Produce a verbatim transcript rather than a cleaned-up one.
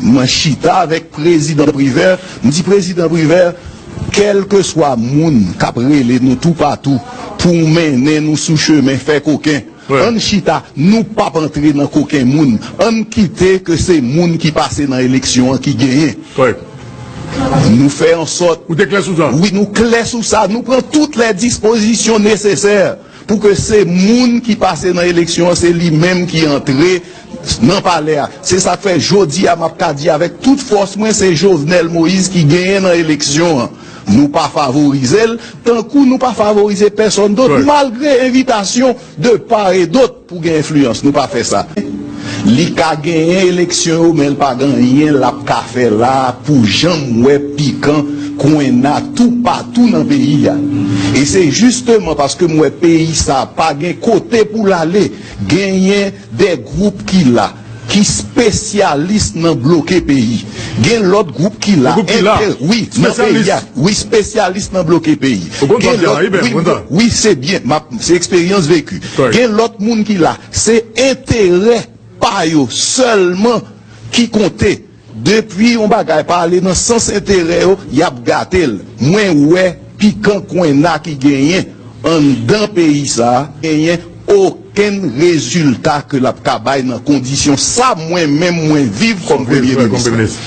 Mwen chita avèk prezidan Privè, m di prezidan Privè, kèlkeswa moun k ap rele nou toupatou pou mennen nou sou chemen fè koken, ann chita, nou p ap antre nan koken moun, ann kite ke se moun ki pase nan eleksyon an ki genyen. Nou fè an sòt. Ou te klè sou sa? Wi, nou klè sou sa. Nou pran tout lè dispozisyon nesesè pou ke se moun ki pase nan eleksyon an, se li menm ki antre nan palè a. Se sa k fè jodi a m ap ka di avèk tout fòs mwen, se Jovenel Moïse ki genyen nan eleksyon an. Nou pa favorize l, tankou nou pa favorize pèsonn dòt, malgre envitasyon de pa e dòt pou gen enfliyans. Nou pa fè sa. Li ka genyen eleksyon yo, men l pa gen anyen l ap ka fè la pou jan m wè pikan kwenna toupatou nan peyi a. E se jisteman paske m wè peyi sa pa gen kote pou l ale, genyen de gwoup ki la, ki spesyalis nan bloke peyi. Gen lòt gwoup ki la, wi, nan peyi a, wi, spesyalis nan bloke peyi. Gen lòt, wi, wi, se byen, se eksperyans veki. Gen lòt moun ki la, se enterè pa yo sèlman ki konte. Depi yon bagay pa ale nan sans enterè yo, y ap gate l. Mwen wè pikan kwenna ki genyen anndan peyi sa a, genyen okenn rezilta ke l ap ka bay nan kondisyon sa mwen menm mwen viv kòm premye minis.